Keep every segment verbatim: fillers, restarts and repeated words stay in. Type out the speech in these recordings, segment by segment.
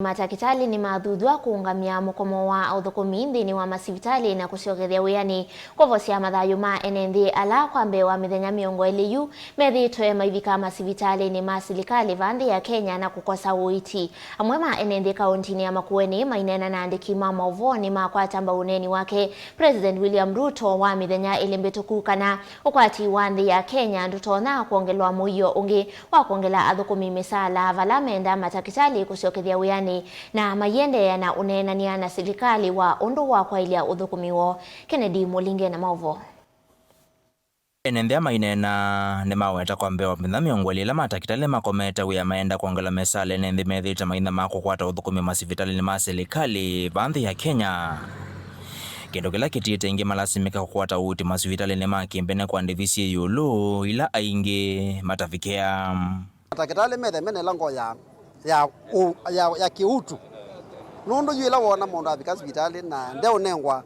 Matakĩtalĩ nĩmathuthw'a kũũngamya mũkomo wa ũthũkũmi nthĩnĩ wa masivitalĩ na kũsyokethya wĩanĩ kũvosya mathayũ ma ene nthĩ ala kwa mbee wa mĩthenya mĩongo ĩlĩ yu methĩĩtwe maivika masivitalĩnĩ ma silikalĩ vaa nthĩ ya Kenya na kũkosa ũiiti. Amwe ma ene nthĩ kaũntinĩ ya Makueni maineena na andĩki ma maũvoo nĩmakwata mbau ũneeni wake President William Ruto wa mĩthenya ĩlĩ mbĩtũku kana ũkwati wa nthĩ ya Kenya ndũtonya kwongelwa mũio ũngĩ wa kwongela athũkũmi mĩsaala vala menda matakĩtalĩ kũsyokethya wĩanĩ na maiendeea na ũneenany'a na silikalĩ wa ũndũ wa kwaĩlya ũthũkũmi woo. Kennedy Mũlinge na maũvoo. Ene nthĩ maineena nĩmaweta kwa mbee wa mĩthenya mĩongo ĩlĩ ĩla matakĩtalĩ makomete wĩa maenda kwongela mĩsaala ene nthĩ methĩĩte maitha ma kũkwata ũthũkũmi masivitalĩnĩ ma silikalĩ vaa nthĩ ya Kenya. Kĩndũ kĩla kĩtiĩte aingĩ malasimĩka kũkwata ũiiti masivitalĩnĩ ma kĩmbene kwa ndĩvi syĩ ĩũlũ, ila aingĩ matavikĩa. Matakĩtalĩ methe mena ĩla ngoo ya, ya, ũ- ya, ya kĩutu. Nũndũ yu ĩla woona mũndũ avika sivitalĩ na ndeũnengwa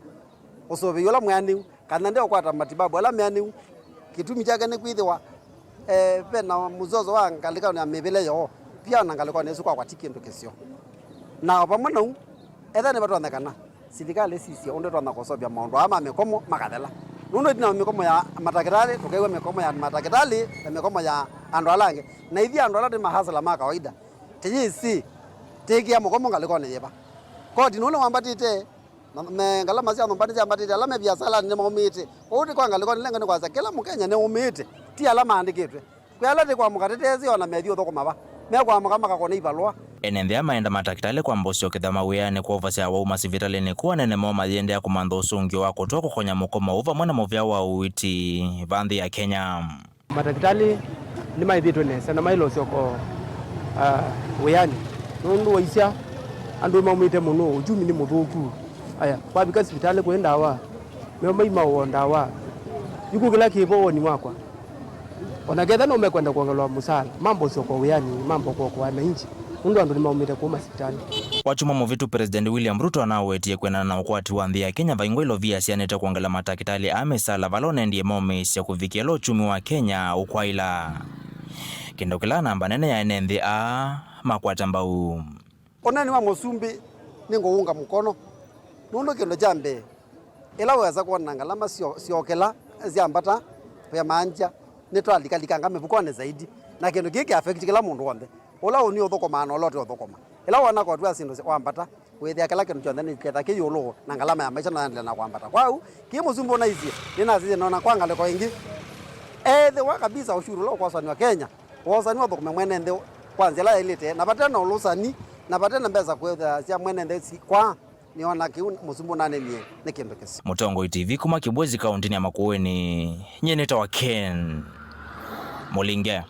ũsũvĩi ũla mwĩanĩu, kana ndeũkwata matibabu ala meanĩu, kĩtumi kyake nĩ kwĩthĩwa eh, ve na mũzozo wa ngalĩkanĩ ya mĩvĩle yoo, pia na ngalĩkanĩ ĩsu kwakwa ti kĩndũ kĩseo. Na o vamwe na ũu, ethĩwa nĩvatonyekana, silikalĩ sisye ũndũ ĩtonya kũseũvya maũndũ aa ma mĩkomo makathela. Nũndũ ĩtina wa mĩkomo ya matakĩtalĩ, tũkew'a mĩkomo ya matakĩtalĩ na mĩkomo ya andũ ala angĩ. Na ithyĩ andũ ala twĩ mahasla ma kawaida, tĩyĩsĩ tĩkĩa mũkomo ngalĩkonĩ yĩva. Koti nũndũ wambatĩte, na me ngalama sya nyũmba nĩsyambatĩte, ala me viasalanĩ nĩmaũmĩĩte. Kwoou ti kwa ngalĩkonĩ, lengo nĩ kwasya kĩla Mũkenya nĩũmĩĩte, ti ala maandĩkĩtwe. Kwĩ ala ti kwamũka tĩtesĩ o na methi ũthũkũma va, mekwamũka makakũna ivalũa. Ene nthĩ aa maenda matakĩtalĩ kwamba ũsyokethya mawĩanĩ kwovosya awau masivitalĩnĩ kũu anene moo mayĩendeea kũmantha ũsũngĩo wa kũtw'a kũkonya mũkomo ũũ vamwe na mũvea wa ũiiti vaa nthĩ ya Kenya. Matakĩtalĩ nĩmaĩthĩtwe nesa na maĩle ũsyoka, ah, wĩanĩ, nũndũ waisya andũ nĩmaũmĩĩte mũno, uchumi nĩ mũthũku. Aya, wavika sivitalĩ kũĩ ndawa, meo maima ũo ndawa. Yu kũ kĩla kĩvo woni wakwa? O na ketha no mekwenda kwongelwa mũsaala, mamba ũsyoka wĩanĩ, mamba kũokoa wananchi, nũndũ andũ nĩmaũmĩĩte kũu masivitalĩ. Wakyumwa mũvĩtu, President William Ruto anawetie kwendana na ũkwati wa nthĩ ya Kenya vaingwa ilovia syanĩte kwongela matakĩtalĩ aa mĩsaala vala ũnendie maũmĩĩsya kũvikĩa ĩla ũkyumi wa Kenya ũkwaĩla. Kĩndũ kĩla namba nene ya ene nthĩ aa makwata mbau. Ũneeni wa mũsumbĩ nĩngũũnga mũkono, nũndũ kĩndũ kya mbee, ĩla wesa kwona ngalama syo- syokela syambata, vya maanja nĩtwalikalikanga mĩvukonĩ zaidi, na kĩndũ kĩĩ kĩ affect kĩla mũndũ w'onthe, ũla ũnĩ ũthũkũmaa na ũla ũte ũthũkũma. Ĩla wona koti wa syĩndũ wambata, wĩthĩa kĩla kĩndũ kyonthe nĩkĩetha kĩ ĩũlũ, na ngalama ya maisha no yaendelee na kwambata. Kwa ũu, kĩĩ mũsumbĩ ũnaisye, nĩnasisye nona kwa ngalĩko ĩngĩ, ethĩwa kabisa ũshuru ũla ũkwosaniwa Kenya, wosaniwa ũthũkũme mwene nthĩ kwa nzĩa ĩla yaĩlĩte, na vate na ũlũsani, na vate na mbesa kwĩthasya mwene nthĩ si- kwa, nĩona kĩu mũsumbĩ ũnanenie nĩ kĩndũ kĩseo. Mũtongoi T V kuma Kibwezi, kaũntĩnĩ ya Makueni, nyie nĩtawa Ken Mũlinge.